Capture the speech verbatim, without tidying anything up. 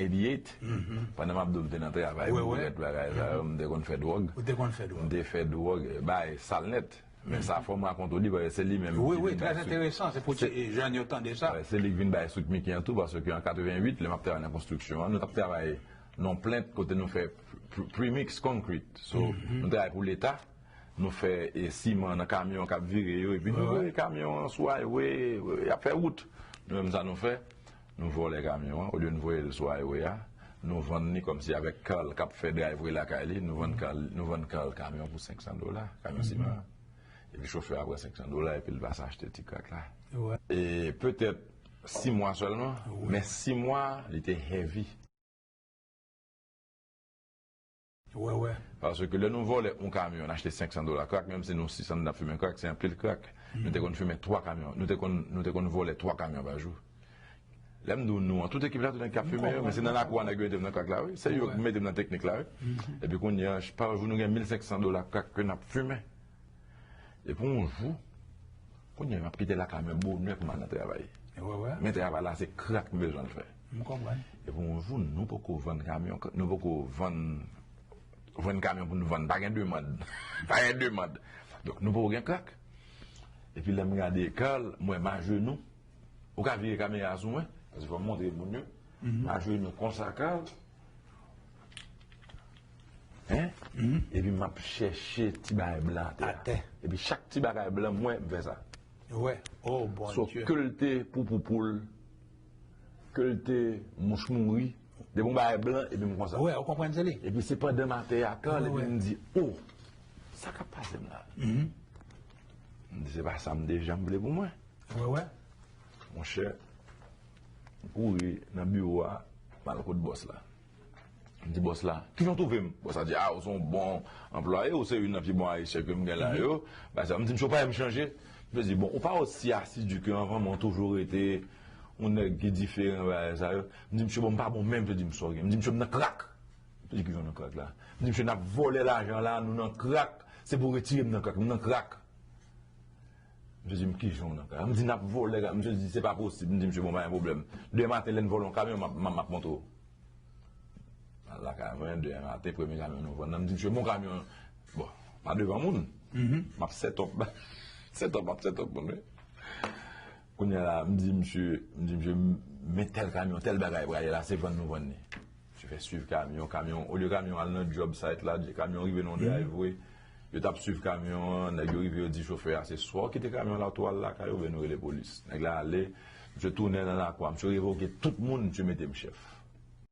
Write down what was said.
eighty-eight, pandan m ap di w m te nan travay, m te fè bagay sa yo, m te konn fè dwòg. Ou te konn fè dwòg. M te fè dwòg, bay sal nèt. Men sa fò m rakonte w li, paske se li menm ki vin bay strik. Wi, trè enteresan, se pou ti jèn yo tande sa. Wi, se li ki vin bay strik Mickey an tou, paske an katrevenwit, lè m ap travay nan konstriksyon an, nou t ap travay nan yon plent kote nou fè pre-, premix concrete. So, nou travay pou Leta, nou fè, e, siman nan kamyon k ap vire yo, epi nou voye kamyon an sou highway, y ap fè wout. Nou menm sa nou fè, nou vòlè kamyon an, olye nou voye l sou highway a, nou vann li kòmsi avèk Carl k ap fè driveway lakay li, nou vann Carl, nou vann Carl kamyon pou senk san dola, kamyon siman an. Epi chofè a pran senk san dola, epi l pase achte ti crack la. E petèt sis mwa sèlman, men sis mwa, li te heavy. Paske lè nou vòlè yon kamyon, n achte senk san dola crack, menm si nou sis san n ap fimen crack, se anpil crack. Nou te konn fimen twa kamyon, nou te konn, nou te konn vòlè twa kamyon pa jou. Lè m di w nou an, tout ekip la, tout nèg k ap fimen yo, men se nan lakou a nèg yo mete m nan crack la, wi. Se yo ki mete m nan teknik la, wi. Epi kounye a, pa jou nou gen mil senk san dola crack ke n ap fimen. Epi yon jou, kounye a, m ap kite lakay mwen bonè pou m al nan travay. Men travay la, se crack m bezwen l fè. M konprann. Epi yon jou, nou poko vann kamyon, nou poko vann, vann kamyon pou nou vann. Pa gen demann. Pa gen demann. Donk, nou poko gen crack. Epi lè m gade Carl, m wè m ajenou. Ou ka vire kamera a sou mwen, paske fò m montre moun yo. M ajenou konsa, Carl. Hein? Epi m ap chèche ti bagay blan atè a. Atè. Epi chak ti bagay blan m wè, m fè sa. Wè. Oh, Bondye. So, ke l te poupou poul, ke l te mouch mouri, depi yon bagay blan, epi m konsa. Wè, ou konprann se li. Epi se pandan m atè a, Carl, epi m di, oh, sa k ap pase m la? M di, se pa sa m te janm vle pou mwen. Wè, wè. Monchè, m kouri nan biwo a, m al kot bòs la. M di bòs la, "Kijan w twouve m?" Bòs la di, "A, ou se yon bon anplwaye, ou se youn nan pi bon ayisyen ke m gen la yo." Bagay sa, m di, "Misye, ou pa wè m chanje?" Misye di, "Bon, ou pa osi asidi ke anvan, men w toujou rete yon nèg ki diferan, bagay sa yo." M di, "Misye, bon, m pa bon menm," misye di m, "Sa w gen?" M di, "Misye, m nan crack." Misye di, "Kijan w nan crack la?" M di, "Misye, n ap vòlè lajan la, nou nan crack, se pou w retire m nan crack, m nan crack." Misye di m, "Kijan w nan crack?" M di, "N ap vòlè crack." Misye di, "Se pa posib." M di, "Misye, bon, pa gen pwoblèm. Demen maten, lè n vòlè yon kamyon, m ap, m ap, m ap montre w." Al lakay mwen, demen maten, premye kamyon nou vann nan, m di, "Misye, bon kamyon an." Bon, pa devan moun. M ap set up. Set up, m ap set up moun, wi. Kounye a la, m di misye, m di misye, "Men tèl kamyon, tèl bagay prale la, se vann nou vann li." Misye fè swiv kamyon, kamyon, olye kamyon al nan job site la, kamyon rive nan yon driveway. Yo t ap swiv kamyon an, nèg yo rive, yo di chofè a, "Se swa w kite kamyon la, ou tou al lakay ou, oubyen nou rele polis." Nèg la ale, misye tounen nan lakou a, misye revoke tout moun, misye mete m chèf.